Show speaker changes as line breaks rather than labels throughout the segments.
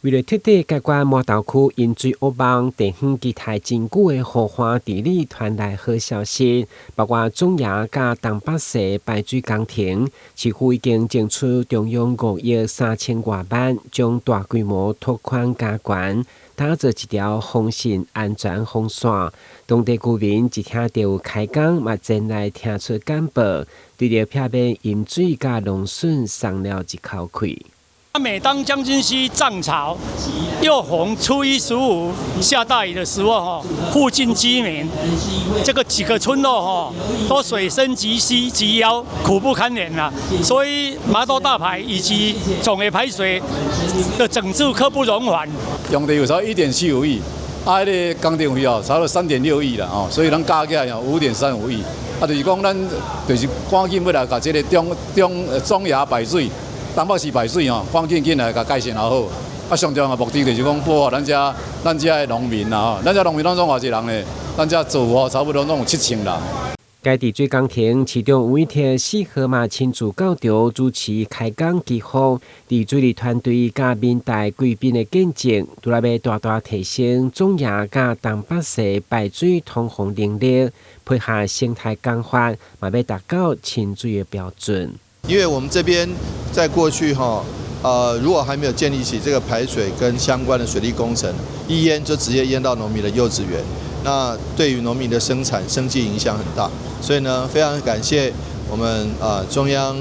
為了徹底解決麻豆區淹水惡夢，地方期待真久的河岸治理傳來好消息，包括總營佮東北勢排水工程，市府已經爭取中央5億3千外萬，將大規模拓寬加懸，打造一條防汛安全防線。當地居民一聽著有開工，嘛前來聽出簡報，對著避免淹水佮農損鬆了一口氣。
每當將軍溪漲潮，又逢初一十五下大雨的時候，哈，附近居民這個幾個村落，哈，都水深及膝及腰，苦不堪言啦。所以麻豆大排以及總的排水的整治刻不容緩。
用地有差1.75億，啊，彼个工程費哦，差不多3.6億啦，哦，所以咱加起來5.35億。啊，就是講咱就是趕緊欲來共這个中中總營排水、東北勢排水吼，趕緊緊來共改善好。啊，上重要的目的就是講保護咱遮咱遮的農民啦吼，咱遮農民攏總偌濟人咧？咱遮做吼差不多攏有7000人。
該治水工程，市長委託四號嘛親自到場主持開工祈福，治水的團隊佮民代貴賓的見證，除了欲大大提升總營佮東北勢排水通洪能力，配合生態工法，嘛欲達到清水的標準。
因為我們這邊在過去哈，如果還沒有建立起這個排水跟相關的水利工程，一淹就直接淹到農民的柚子園，那對於農民的生產生計影響很大。所以呢，非常感謝我們啊中央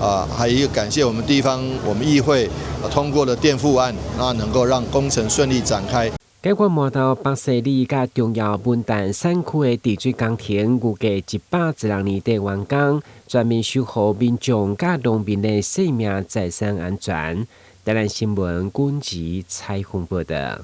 啊，還有一個感謝我們地方我們議會通過的墊付案，那能夠讓工程順利展開。
解決麻豆北勢里佮中藥文旦產區的治水工程，預計116年底完工，全面守護民眾佮農民的生命財產安全。台南新聞軍事採訪報導。